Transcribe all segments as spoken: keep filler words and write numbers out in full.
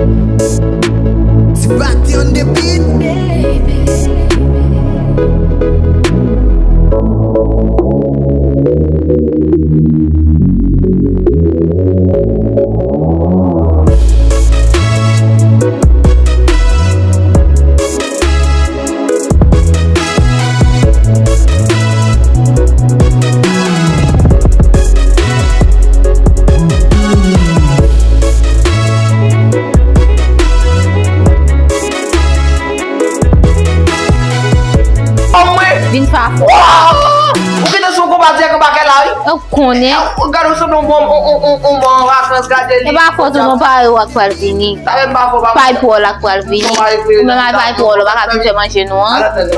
Ti Batty on the beat. Vin fa fò. Ou gentan sou konpa dirèk anba kay la, wi. Ou konnen. Ou gade, ou sanble yon bon, on, on, on, on bon vakans, gade li. E pa fòt ou non, pa yo ak pral vini. Sa menm pa fò, pa. Pay pou w la k pral vini. Ou menm ak pay pou w la, ou pa ka vin fè manje nou an. Gade,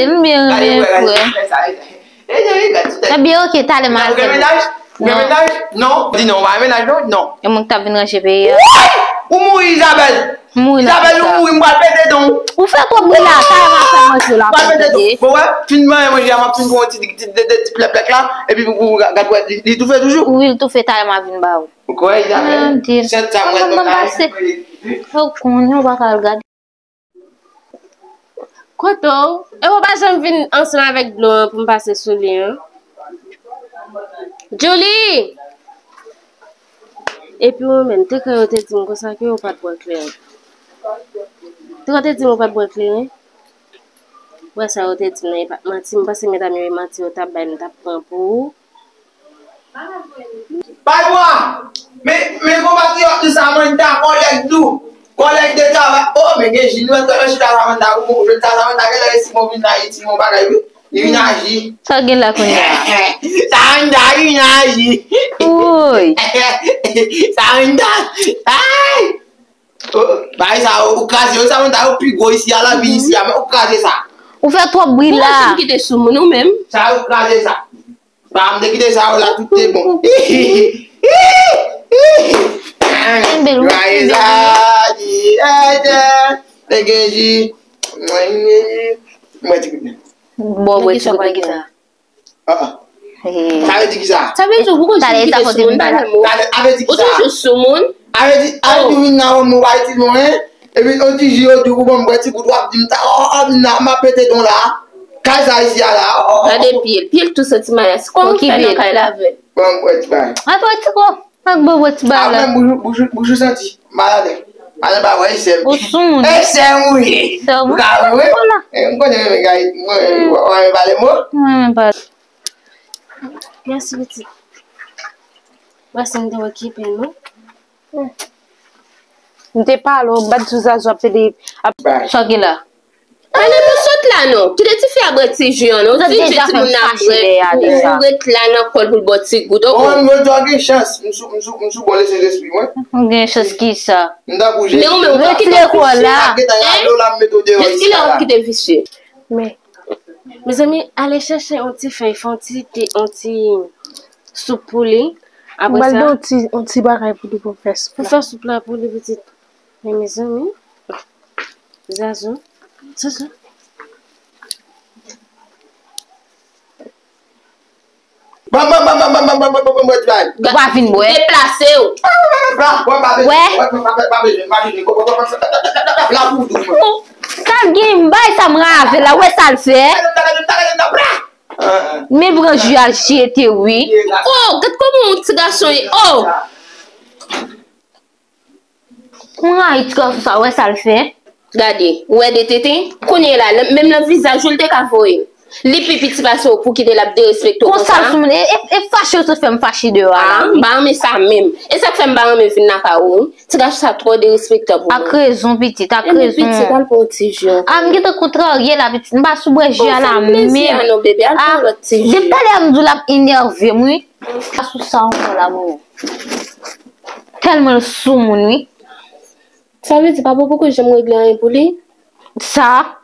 m byen renmen frè. Ebyen, ok, talè m al fè. Ou gen mennaj? Non. Di non, ou pa gen mennaj, non? Non. E mwen ki t ap vin ranje peyi a. Ou mouri, Isabelle! Mouri nan Isabelle, ou mouri, m pral pete don. Ou fè twòp bri la, talè m al fè manje la pou tande. Bon, wè, fin manje a, m ap fin pran yon ti, ti, ti, ti, ti plèplèk la, epi pou, pou gad wè, li, li toufe toujou? Wi, li toufe, talè m al vin ba ou. Ou kwè, Isabelle? Sèt sa, mwen, mwen pase. Ou konnen, ou pa ka al gade. Kote w? E w pa janm vin ansanm avèk dlo an pou m pase sou li an? Julie! Epi ou menm, te kwè yo te di m konsa ke ou pa t bwè kleren. Te kwè yo te di m ou pa t bwè kleren? Wè sa yo te di m nan, e pa t manti. M panse medam yo e manti yo t ap bay m, t ap pran pou ou. Pabwa! Men, men konpatriyòt nou Samantha, kòlèg nou, kòlèg de travay. Oh, men gen Jil, nou wè, nou wè chita Samantha, ou bon, jodi sa Samantha genlè resi bon vin Ayiti, yon bagay, wi. Li vin aji. Sa gen la kounye a? Samantha vin aji. Woy. Samantha. Ay! Oh, bagay sa, ou kraze yo, Samantha, yo pi gwo isi a, la vin isi a, men ou kraze sa. Ou fè twòp bri la. Ou kite sou moun ou menm. Sa, ou kraze sa. Pa m te kite sa yo la, tout te bon. Kenbe l, wi, kenbe l. Joyeux anniversaire, te gen ji. Mwen, mwen, mwen, ti kout. Bon, mwen, ti kout, mwen, ti kout. Ah, ah. Sa vle di ki sa? Sa vle di ou konn kite sou moun, pa nan moun. Sa vle di ki sa? Ou toujou sou moun. Sa vle di, ay, nou vin nan yon nou pa itil mwen, hein? Epi, yon ti ji, yon ti kou, bon, mwen, ti kout, w ap di m sa, oh, oh, m nan, m ap pete don la. Kay sa isi a la, oh, oh, oh. Gade pye l, pye l tou santi mayas. Kòman w fè nan kay la avè l? Bon, mwen, ti bay. Ay, bon, ti kou. Ak bon, bon, ti bay la. Ah, men, bouch ou, bouch ou, bouch ou santi. Malad. Malad, ba, wè, sè m. Ou sou moun. E, sè m, wi. Sè m, ou ka wè, wi. E, m konnen, men, gay, mwen, w, w, w, pale mo. Mwen, mwen pale. Mèsi, pitit. Mèsi, m te okipe nou. M te pale w, bat sou Zazo ap pede, ap... Sa ki la? Pale nou sot la non. Kite tifi a bwè ti ji an non. Ti ji timoun nan bwè. Ou ret la nan kò l pou l ba w ti gout, ok? Mwen, mwen, ou gen chans. M sou, m sou, m sou bon lesen lespri mwen. Ou gen chans ki sa? M tankou Jezi. Men ou menm, ou pa kite vise. M ap gentan rale w la, m mete w deyò isi a la. Jis kilè w ap kite vise? Men. Mezanmi, ale chèche yon ti fèy, fè yon ti te, yon ti soup pou li. Apre sa, m pral ba w ti, yon ti bagay pou li pou fè soup la. Pou fè soup la pou li, pitit. Men mezanmi, Zazo, Zazo. Ban, ban, ban, ban, ban, ban, ban, ban, ban, ban, ban, ban, ban, ban. Ou pa vin bwè. Deplase w. Wè. Sa l gen, m bay sa m rave la, wè sa l fè. Men pran ji al jete, wi. Oh, gad kòman yon ti gason ye. Oh. Mwen rayi ti gason sa, wè sa l fè. Gade, ou wè de tenten? Kounye la, menm nan vizaj ou l te ka voye. Li pi piti pase w pou kite l ap derespekte w konsa. Konsa l sou moun, e, e, e fache w sot fè m fache deyò a la, wi. Ah, m pa renmen sa menm. E sa k fè m pa renmen vin lakay ou, wi. Ti gason sa twò derespektan pou mwen. Ak rezon, pitit, ak rezon. Pitit, al pran yon ti ji ankò. Ah, m gentan kontrarye la, pitit. M pa sou bwè ji a la menm. Ou fè m plezi a non, bebe, al pran lòt ti ji. Ah, depi talè a m di w l ap enève m, wi. Pa sou sa ankò la, mwen. Tèlman l sou moun, wi. Sa vle di papa w poko janm regle anyen pou li? Sa,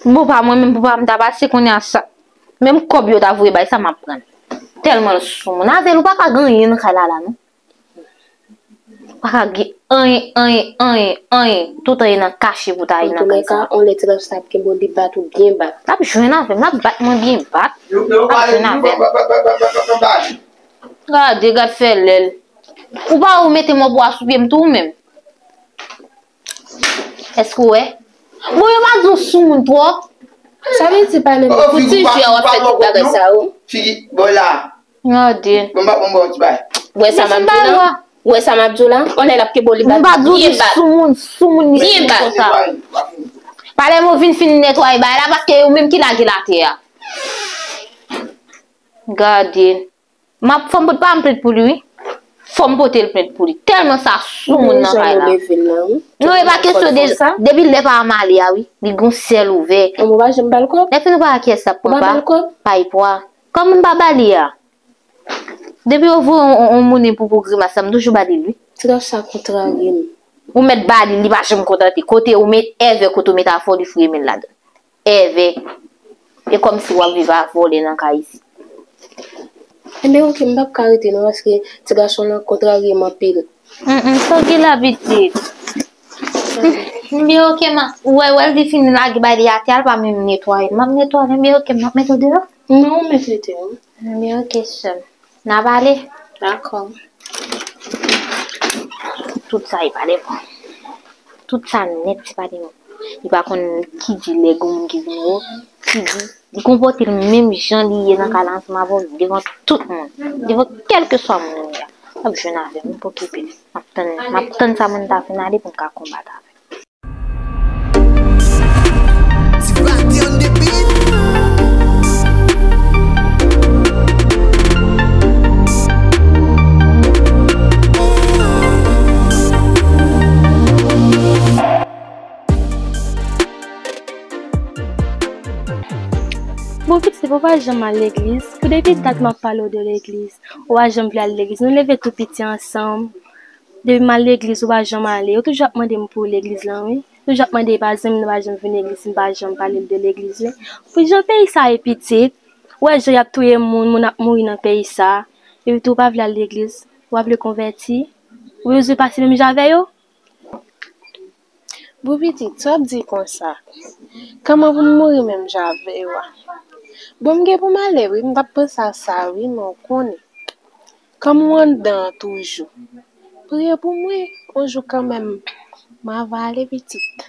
bon, pa mwen menm, pou pa m ta pase kounye a sa. Menm kòb yo ta voye bay, sa m ap pran. Tèlman l sou moun. Avè l, ou pa ka gen anyen nan kay la, la, non. Ou pa ka gen anyen, anyen, anyen, anyen. Tout anyen nan kache pou ta ye nan kay sa. Antoulèka, on lè ti gason sa ap gen bon, li bat ou byen bat. L ap jwenn avè m, l ap bat mwen byen bat. L ap jwenn avè m. Gade, gad fè lè l. Ou pa ou mete mò pou a sou pye m tou ou menm. Èske w wè? Bon, yo pa di w soumoun twòp. Sa vle di pale m. Pou ti jwè w ap fè tout bagay sa yo. Figi, bò la. Gade. Bon, ba, bon, bon, ti bay. Wè sa m ap di w la? Wè sa m ap di w la? On lè l ap kenbe w li bat. M pa di w li soumoun, soumoun li soumoun konsa. Pale m ou vin fin netwaye bay la, paske ou menm ki lage l atè a. Gade. M ap, fò m pot pa m plent pou li, wi. Fò m pote l plent pou li. Tèlman sa soumoun nan kay la. Non, e pa kesyon de, depi lè pa m ale a, wi. Li gon syèl ouvè. Ou pa janm ba l kòb? Lè fini pa kiyès ap pran pa? Pa y pwa. Kòman m pa ba li a? Depi yo voye on, on, on moun pou, pou grimas la, m toujou ba li l, wi. Ti gason sa kontrarye m. Ou mèt ba li, li pa janm kontante. Kote ou met èvè, kote ou met afè, li foure men l ladan. Èvè. E kòmsi w ap viv a vòlè nan kay isit. Enben, oke, m p ap ka rete non, paske ti gason lan kontrarye m anpil. Mm, mm, sa w gen la, pitit? Enben, oke, ma, ou wè, wè, li fin lage bay li atè a, l pa menm netwaye l. M ap netwaye l, enben, oke, m ap mete w deyò. Non, ou mèt rete, wi. Enben, oke, sè m. N a pale? Dakò. Tout sa, e pa de bon. Tout sa nèt, se pa de bon. Li pa konn ki di lè gon moun ki vin ou, ki di, li konpòte l menm jan li ye nan kay la ansanm avè w, devan tout moun, devan kèlkeswa moun li ye a. L ap jwenn avè m, m p okipe l. M ap tann, m ap tann sa moun ta fin ale pou m ka konbat avè l. Ti Batty on the beat. Bon, pitit, ou pa janm al legliz. Pou depi dat m ap pale w de legliz. Ou pa janm vle al legliz. Nou leve tou piti ansanm. Depi m al legliz, ou pa janm ale. Ou toujou ap mande m pou legliz lan, wi. Toujou ap mande, pa zanmi nou pa janm vin legliz, m pa janm pale l de legliz, wi. Pou jan peyi sa ye pitit, ou wè jan y ap touye moun, moun ap mouri nan peyi sa. Epi tou, ou pa vle al legliz, ou pa vle konvèti. Ou bezwen pase menm jan avè yo? Bon, pitit, sa w ap di konsa? Kòman pou m mouri menm jan avè yo a? Bon, m gen pou m ale, wi, m t ap panse a sa, wi, men w konnen. Kòm ou anndan an toujou, priye pou mwen, yon jou kanmenm, m a va ale, pitit.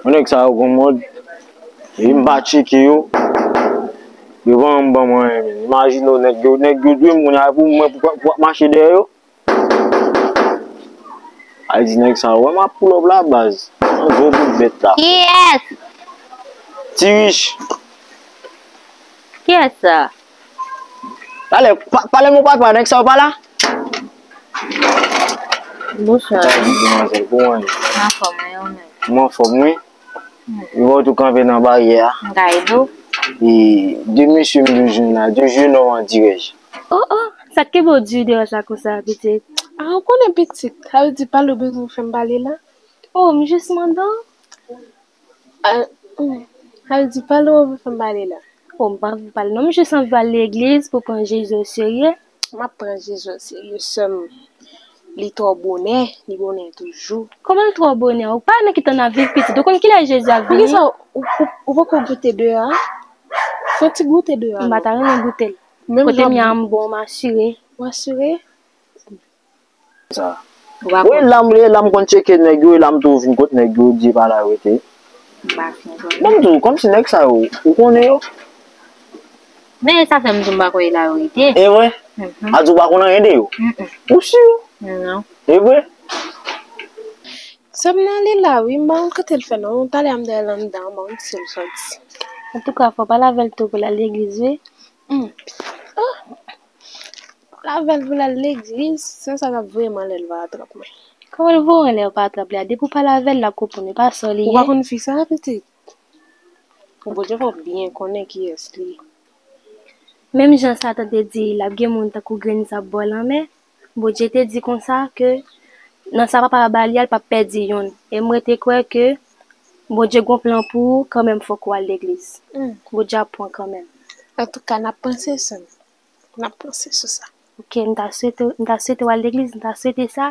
Yon nèg sa yo gon mòd, epi m pa tcheke yo, yo pa janm ban mwen anyen, men imajine w, nèg yo, nèg yo dwe m, kounye a pou mwen, pou, pou ap mache dèyè yo. Ay di nèg sa, wè m ap pull up la baz. Yon gwo bout bèt la. Kiyès? Ti Rich. Kiyès sa? Talè, pa, pale m ou papa, nèg sa yo pa la? Bonswa. Sa di demwazèl, kòman w ye? M anfòm, wi, ou menm? M anfòm, wi. Yo wè w tou kanpe nan baryè a. M ka ede w? E de mesye m te jwenn la, de jenòm an dirèj. Oh, oh, sa k kenbe w di deyò sa konsa, pitit? A, ou konnen pitit, sa vle di pale w bezwen fè m pale la. Oh, m jis mande w. A, hmm, sa vle di pale w bezwen fè m pale la. Oh, m pa anvi pale non, m jis anvi al legliz pou pran Jezi o serye. M ap pran Jezi o serye sè m. Li twò bonè, li bonè toujou. Kòman l twò bonè? Ou pa nan ki tan n ap viv, pitit. Ou konn kilè Jezi ap vini? Poukisa ou, ou, ou poko goute deyò a? Fè yon ti goute deyò a non. M pa ta renmen goute l. Kote m ye a, m bon, m asire. Ou asire? Sa. Ou pa konn. Wi, la m, la m konn tcheke nèg yo, e la m tou vin kot nèg yo, di e pa la yo rete. M pa fin konnen. Bon, m di w, kòmsi nèg sa yo, ou konnen yo? Men sa fè m di w m pa kwè e la yo rete. E vre? Mhm. A di w pa konn anyen de yo? Mm-mm. Ou si? Non. E vre? Sè m nan li la, wi, m pa konn kote l fè non. Talè a m dèyè l anndan, m pa konn si l soti. Antouka, fò w pale avè l tou pou l al legliz, wi. Mm. Oh! Pale avè l pou l al legliz, se sa k ap voye m anlè l pa trap mwen. Kòman l voye w anlè w pa trap li a? Depi w pale avè l, l ap konprann, e pa sa w li ye. Ou pa konn fi sa a, pitit? Ou Bondye fè w byen konnen kiyès li ye. Menm jan Satan te di l ap gen moun tankou grenn sab bò lanmè, Bondye te di konsa ke nan sa papa a ba li a, l p ap pèdi youn. E m rete kwè ke Bondye gon plan pou ou, kanmenm fòk ou al legliz. Mm. Bondye ap pran kanmenm. Antouka, n ap panse sou, n ap panse sou sa. Ok, m ta swete, m ta swete w al legliz, m ta swete sa.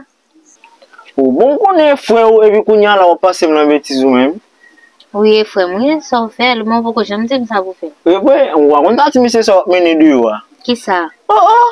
O, bon, m konnen frè w, epi kounye a la w ap pase m nan betiz ou menm. Wi, e frè m, wi, sa w fè l, men w poko janm di m sa pou fè. E vre, ou pa konn sa ti mesye sa w ap mennen deyò a. Kisa? Oh, oh!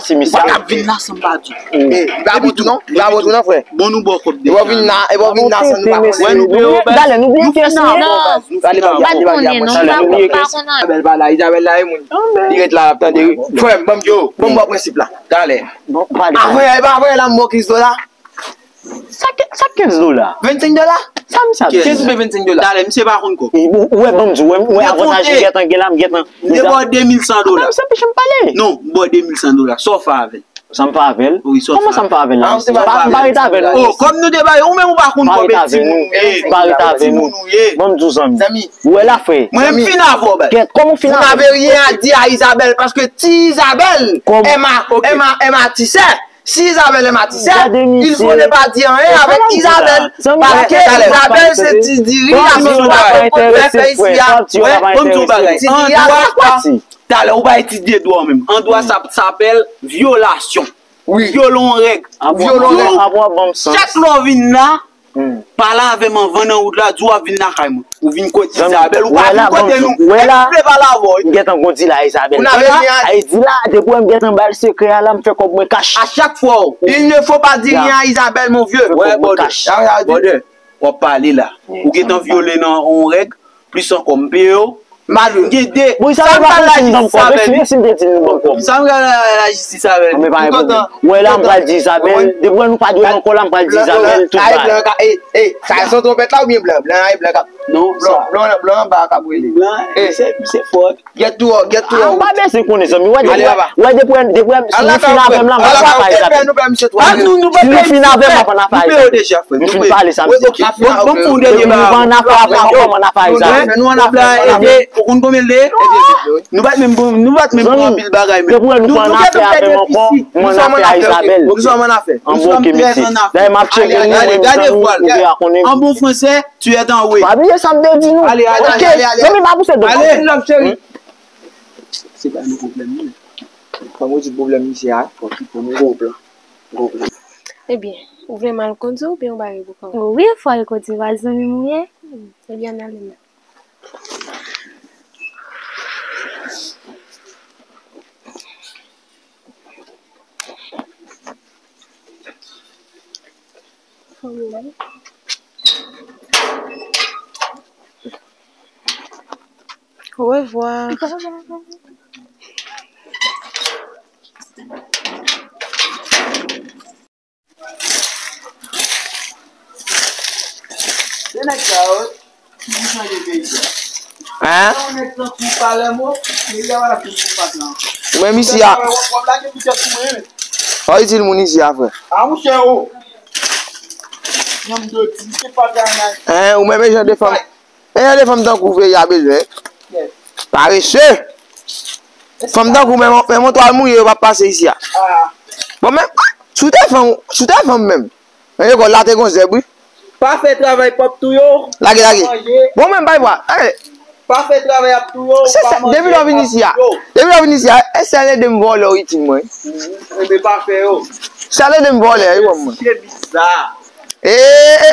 pase, mesye. Mwen ap vin la san m pa di. Eh, li pa bon tou non, li pa bon tou non, frè. Bon, nou ba w kòb deja. Epi w vin la, epi w vin la san nou pa konnen. Wè, nou peye w, baz. Talè, nou bliye kiyès nou ye. Talè, pa bliye, pa bliye, pa bliye. Talè, nou bliye kiyès. Isabel pa la, Isabel la, e moun. Li ret la, l ap tande, wi. Frè m, ban m, yo, ban m ba w prensip la. Talè. Bon, pale. Avanyè, e pa avanyè la m ba w kenz dola. Sa, sa kenz dola? Vennsenk dola? Sa misye ap di? Kenz oubyen vennsenk dola? Talè, misye pa konn kòb. Ou, ou wè, ban m di w, ou wè, ou wè avantaj m gentan gen la, m gentan. M te ba w de mil san dola. Sa anpeche m pale. Non, m ba w de mil san dola. Sa w fè avè l? Sa m fè avè l? Wi, sa w fè avè l? Kòman sa m fè avè l la? M pa, m pa ret avè nou. Oh, kòm nou te ba yo, ou menm ou pa konn kòb e timoun ou ye. M pa ret avè nou. Ban m di w, zanmi. Ou wè la, frè. Mwen, m fin avè w, baz. Kèt, kòman w fin avè m? Vous n'avez rien à dire à Isabelle, parce que ti Isabelle, Emma, Emma, Emma, ti sè. Si Isabelle est ma ti sè, il faut ne pas dire rien avec Isabelle. Paske Isabelle se ti diri a sou pa fè fè isi a. Wè, ban m di w bagay. An dwa sa, talè ou pa etidye dwa w menm. An dwa sa, sa apèl vyolasyon. Vyole yon règ. Vyole yon règ. Chak lè w vin la, pale avè m anvan nan wout la, di w ap vin lakay mwen. Ou vin kote Isabelle, ou pa vin kote nou. Wè la, m gentan kondi la Isabelle. Wè la, e di la, depi wè m gentan ba l sekrè a la, m fè kòb mwen kach. À chaque fois, il ne faut pas dire rien à Isabelle, mon vieux. Wè, bòdè, bòdè, w ap pale la. Ou gentan vyole nan yon règ, plis ankò, m peye w. Malere. Gen de. Bon, sa m pral lajistis avè li. Sa m pral lajistis avè li. Wè la, m pral di Isabelle. Depi wè nou pa dwe ankò la, m pral di Isabelle tout bagay. Sa e son twonpèt la oubyen blan? Blan e blan k ap. Non, blan, blan, blan anba k ap rele. Blan, misye, misye fò. Get to work, get to work. M pa bezwen konnen, zanmi. Wè depi wè, depi wè, depi wè, si nou fin avè m la, m ap nan afè Isabelle. Si nou fin avè m, m ap nan afè Isabelle. M fin pale sa, m di. Bon, bon, pou dènye bagay. Nou pa nan afè avè m ankò, m nan afè Isabelle. Ou konn konbyen l ye? Nou pa t menm, nou pa t menm pran anpil bagay, men. Depi wè nou pa nan afè avè m ankò, m nan afè Isabelle. An bon, ok, mesye. Dayè, m ap tcheke nou, men zanmi, ou deja konnen. An bon fransè, tu es en oui. Pa bliye sa m te di nou. Ale, ale, ale, ale. Zanmi, pa pouse dlo. Ale, love, cheri. Se pa nou pwoblèm, non. Fò m rezoud pwoblèm misye a, fò ki pou nou gwo plan. Gwo plan. Ebyen, ou vle m al kondi w oubyen ou bare pou kò w? Wi, fò al kondi w, zanmi m ou ye. Ebyen, ann ale menm. Au revoir. Se nèg sa yo ki chanje peyi a. Hein? Yon nèg tankou Palermo, peyi a pa t ap fin konpakte ankò. Ou menm isi a. W ap lage pwojè sou mwen, wi. Fò itil moun isi a, frè. A, monchè, o. Nonm de di, se pa gana. Hein, ou menm e jan de fanm. E jan de fanm tankou peyi a bezwen. Parese. Fanm tankou menm, menm yon twal mouye yo p ap pase isi a. Bon, men, si w te fanm, si w te fanm menm. Men lekòl la te gon zèb, wi. Pa fè travay p ap touye w. Lage, lage. Bon, men bay bwa. Lage. Pa fè travay ap touye w. Se pa sa, manje depi lè w vin isi a. Depi lè w vin isi a, e sèl ede m vòlè w itil mwen. Enben pa fè yo. Sèl ede m vòlè, wi, wè mwen. Se biza. E, e,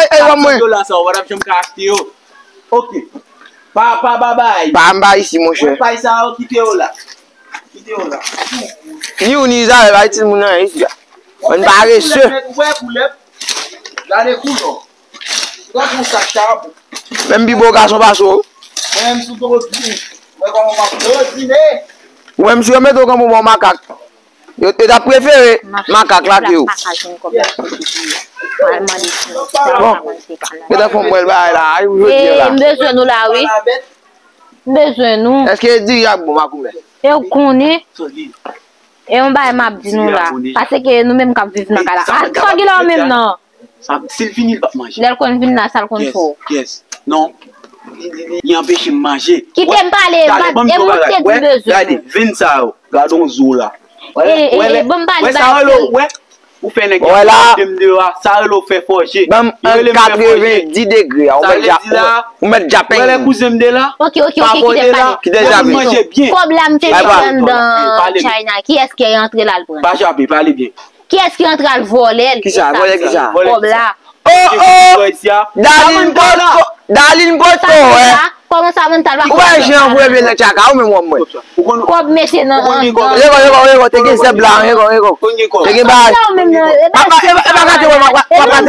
e, wè mwen. Dola sa, w pa t ap janm ka achte yo. Ok. Pa, pa, pa bay. Pa anba isi, monchè. Wè pay sa yo, kite yo la. Kite yo la. Ni ou ni Izayèl, pa itil moun nan isi a. Bann parese. Wè koulèb. Gade koulè w. Gade yon sak chabon. Menm pi bon gason pase w. Mwen menm si w poko di, mwen kòman m ap dozine. Ou menm si yo mete w kanpe w bon makak. Yo, yo t ap prefere makak la ke ou. Bon, gentan fè m wè l bagay la, a, jodi a la. M bezwen nou la, wi. M bezwen nou. Èske diri a bon, makoumè? E w konnen. E yon bagay m ap di nou la. Paske nou menm k ap viv nan kay la. A, sa ki la menm nan? Sa, si l fini, l p ap manje. Lè l konn vin la, sa l konn fè w? Yes, yes. Non. Li, li, li, li anpeche m manje. Kite m pale, e ou ki di m bezwen. Gade, venn sa yo. Gade yon zo la. Wè, e, e, wè, e, bon, m pale wè sa bagay rele w, wè. Ou fè nèg yo fè de m deyò a, sa rele w fè fòje. Ban m an katreven di degre a, ou mèt ja, ou mèt ja penyen. Wè lè kouzen m de la. Ok, ok, ok, kite m pale. Kite m pale. Kòb la m te jwenn anndan China, kiyès ki rantre l al pran? Pa jape, pale byen. Kiyès ki rantre al vòlè l? Kisa? Vòlè kisa? Kòb la. Oh, oh! Darline Poto, Darline Poto, wè. Kòman Samantha pa konn? Ou wè jan voye vye nan tchaka, ou menm wè mwen. Kòb mete nan anndan. Rego, rego, rego, te gen zèb la, rego, rego. Te gen bagay. Sa ou menm nan, e pa, e pa, e pa gate, wè, wè, wè, wè,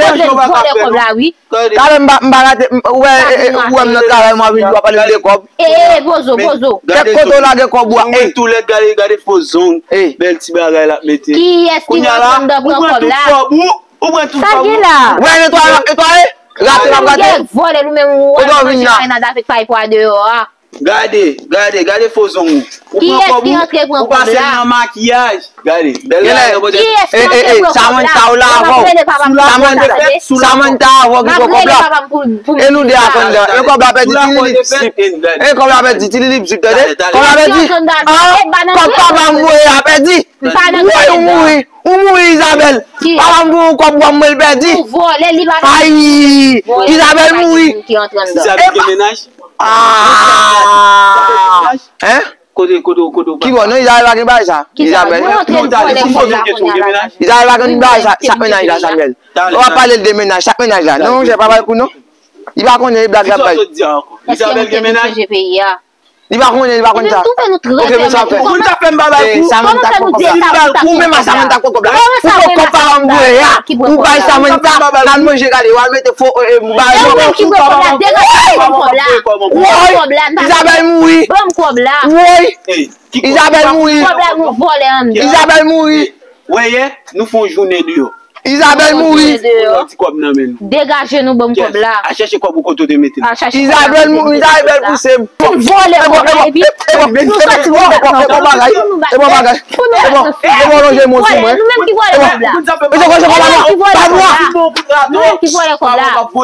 gate. Vòlè kòb la, wi. Talè m pa, m pa gate, m, ou wè, e, e, ou wè m nan travay, m ap vin, w ap pale m de kòb. E, e, pozo, pozo. Kèk kote w lage kòb ou a, e. Tou lèd, gade, gade fo zong. Bèl ti bagay l ap mete. Kiyès ki rantre anndan pran kòb la? Ou pran tout kòb ou. Sa gen la? Wè, netwaye, netwaye. Rate, rate, rate. Ou vòlè, ou menm, ou al manje marinad avèk pay pwa deyò a. Gade, gade, gade fo zong ou. Ou pran kòb ou, ou pase l nan makiyaj. Gade, bèl la, yo pote. Kiyès ki rantre pran kòb la? Samantha, ou la avè w. Samantha, Samantha avè w ki pran kòb la. E nou de a konn dan. E kòb la pèdi ti li lipstik. E kòb la pèdi ti li lipstik, tande? Kòb la pèdi. Ah, kòb papa m voye a pèdi. Woy, ou mouri. Ou mouri, Isabelle. Papa m voye yon kòb pou mwen, l pèdi. Ou vòlè, li pa. Ay, Isabelle mouri. Isabelle gen mennaj? Ah. Hein? Kote, kote, kote. Ki bò? Non, Isabelle pa gen bagay sa. Isabelle. Isabelle pa gen bagay sa. Sak mennaj la, Samuel. Ou ap pale de mennaj, sak mennaj la. Non, monchè, pa pale pou non. Li pa konnen, e blag l ap bay. Kisa w sot di a ankò? Isabelle gen mennaj? Li pa konnen, li pa konn sa. Ok, men sa fè. Ou konn sa fè m pa bay kou. Samantha pran kòb la. Ou menm a Samantha pran kòb la. Ou pran kòb papa m voye a. Ou bay Samantha, l al manje, gade, w al mete fo, e, e, bagay. Ou menm ki pran kòb la, degaje m, ban m kòb la. Woy! Isabelle mouri. Ban m kòb la. Woy! Isabelle mouri. Kòb la, nou vòlè anndan. Isabelle mouri. Wè yè, nou fè yon jounen deyò. Isabelle mouri. Yon ti kòb nan men nou. Degaje nou, ban m kòb la. Al chèche kòb ou kote w te mete l. Isabelle mouri, Isabelle pouse m. Vòlè kòb la, epi nou soti, nou bat nan kòb la. E bon bagay. E bon bagay. E bon, e bon, lonje men w sou mwen. Nou menm ki vòlè kòb la. Nou menm ki vòlè kòb la. Nou menm ki vòlè kòb la. E ou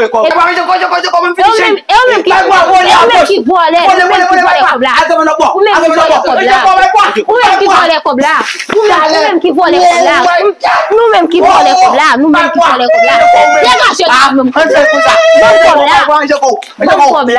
menm, e ou menm ki vòlè, e ou menm ki vòlè, ou menm ki vòlè kòb la. Ou menm ki vòlè kòb la. Ou menm, ou menm ki vòlè kòb la. Nou menm ki vòlè kòb la. Nou menm ki vòlè kòb la. Degaje nou, nou menm ki vòlè. Ban m kòb la. Ban m kòb la.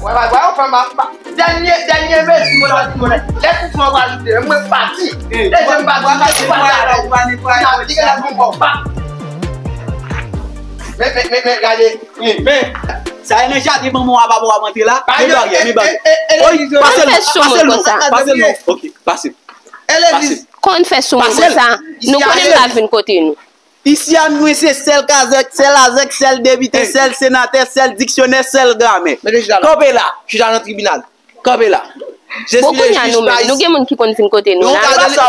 Wè, wè, wè, ou fè m ap, dènye, dènye mezi mwen la di mwen, lè tout mwen pral joute, mwen pati. E jan m pati, mwen pati avè w. Li gen lè pou m ba w bak. Men, men, men, men, gade. Men, sa e nan jaden manman w a, papa w ap antre la. Men baryè, men baryè. Oy, pase l non, pase l non, pase l non. Ok, pase l. Pase l. Konn fè sou moun konsa. Nou konnen l pa vin kote nou. Isi a, mwen se sèl kazèk, sèl azèk, sèl depite, sèl senatè, sèl diksyonè, sèl gramè. Kanpe la. Chita nan tribinal. Kanpe la. Bon, kounye a nou menm, nou gen moun ki konn vin kote nou la.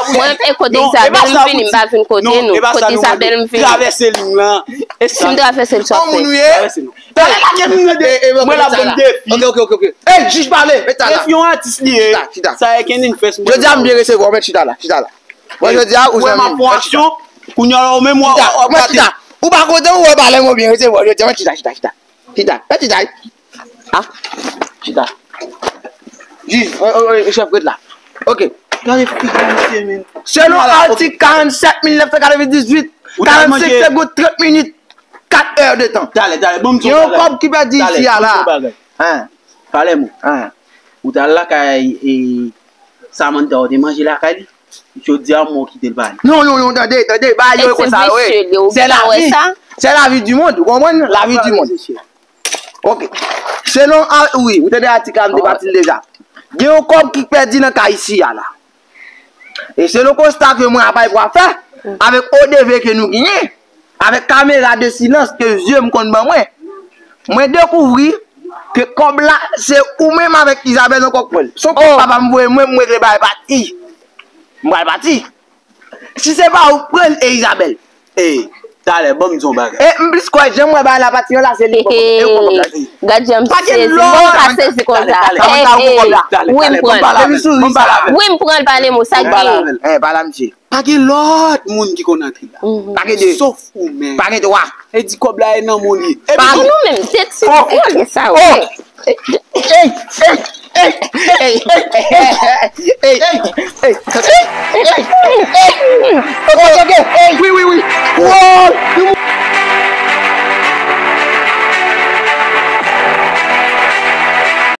Mwen, e kote Isabelle m vini, m pa vin kote nou. Kote Isabelle m vini. Travèse liy lan. Si m travèse l, sa fè. Travèse nou. Mwen la ban m defi. Ok, ok, ok, ok. Ey, jij pale, met sa la. Defi yon atis li ye. Chita, chita. Sa e Kenny fè sou mwen. Jodi a m byen resevwa w, men chita la, chita la. Mwen jodi a ou zanmi m. Mwen m ap fè yon aksyon. Kounye a la ou menm w ap gate. Ou pa kontan ou wè pale mwen byen resevwa w jodi a, men chita, chita, chita. Chita, men chita. Ah, chita. Jij, o, o, o, chèf, ret la. Ok. Gade figi misye, men. Selon atik karannsèt mil nèf san katrevendizuit, karannsenk segonn, trant minit, kat è de tan. Talè, talè, ban m di w yon bagay. Gen yon kòb ki pèdi isi a la. Hein. Pale m. Hein. Ou t al lakay, e, Samantha, ou te manje lakay li. Jodi a, mwen kite l pale. Non, non, non, tande, tande, bagay yo e konsa yo ye. C'est la vie. C'est la vie du monde, ou konprann? La vie du monde. Ok. Selon, a, wi, ou tande atik la, m te pati l deja. Gen yon kòb ki pèdi nan kay isi a la. E selon konsta ke mwen a bay pou a fè, avèk O D V ke nou genyen, avèk kamera de silans ke zye m konn ban mwen, mwen dekouvri ke kòb la, se ou menm avèk Isabelle ankò k pran l. Se yon kòb papa m voye mwen, mwen regle bagay pati. M pral pati. Si se pa ou k pran l, e Isabelle. E, Talè, ban m di yon bagay. E m plis kwè, jan m wè bagay la pati yon la, se li k pran kòb la. E ou pran kòb la, e. Gad jan m sezi. Mwen pa ka sezi konsa. Wi, m pran l. Wi, m pran l, pale mo, sa k gen. E, pale a misye. Pa gen lòt moun ki konn antre la. Pa gen de. Sof ou menm. Pa gen twa. E di kòb la e nan men w li ye. E nou menm, tèt si. Gade sa, wi. Wi, wi, wi. Wòl, you